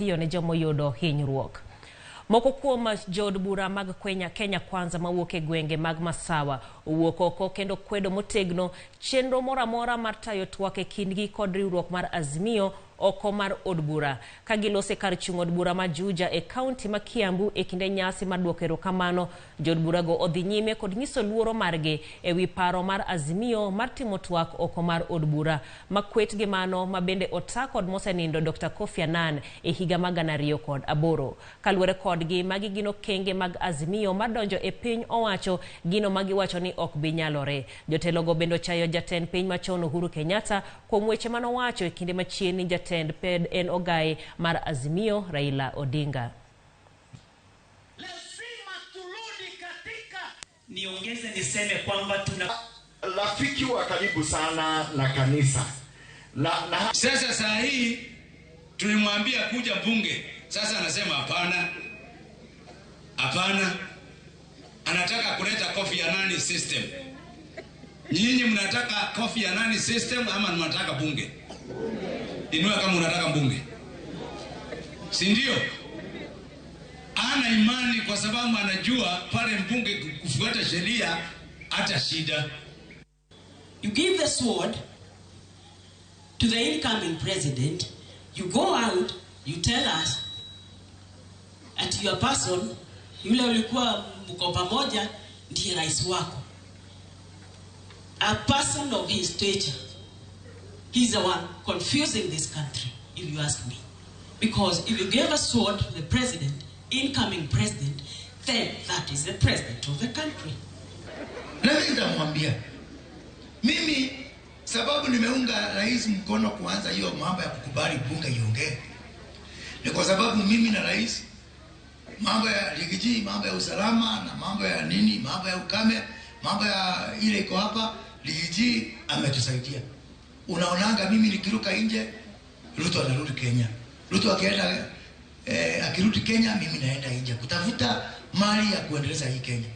Hiyo ne jomoyudo hinyruok. Moko kuom jood bura mag Kenya Kwanza mawuok e gwenge mag Masawa owuok oko kendo kwedo motegno chenro moro amora mar tayo twak e kindgi kod riwruok mar Azimio oko mar od bura. Ka gilose kar chung' od bura ma Juja e kaunti ma Kiambu e kinde nyasi mar duoko erokamano, jood burago odhi nyime kod nyiso luoro margi e wi paro mar Azimio mar timo twak oko mar od bura. Makwet gi mano ma bende ota kod mosenindo Dr. Kofi Annan e higa mar 2008. Kaluwore kodgi, magi gin okenge mag Azimio mar donjo e piny owacho gino ma giwacho ni ok bi nyalore. Jotelogo bende ochayo jatend piny machon Uhuru Kenyatta kuom weche manowacho e kinde machien ni jatend ped en ogai mar Azimio Raila Odinga. Lazima turudi katika Niongeze niseme kwamba tuna rafiki wa karibu sana na kanisa na Sasa saa hii tulimwambia kuja bunge, sasa anasema hapana, hapana, anataka kuleta Kofi Annan system. Nyinyi mnataka Kofi Annan system ama mnataka bunge? Inua kama unataka bunge, si ndio? Ana imani kwa sababu anajua pale mbunge kufuata sheria hata shida. You give the sword to the incoming president, you go out, you tell us at your person, yule ulikuwa mko pamoja ndiye rais wako. A person of his stature, he's the one confusing this country, if you ask me. Because if you gave a sword to the president, incoming president, then that is the president of the country. Na mimi nitamwambia, mimi sababu nimeunga rais mkono kuanza hiyo mambo ya kukubali bunge iongee ni kwa sababu mimi na rais, mambo ya Riggy G, mambo ya usalama na mambo ya nini, mambo ya ukame, mambo ya ile iko hapa, Riggy G ametusaidia. Unaonanga mimi nikiruka nje, Ruto anarudi Kenya. Ruto akienda akirudi Kenya, mimi naenda nje kutafuta mali ya kuendeleza hii Kenya.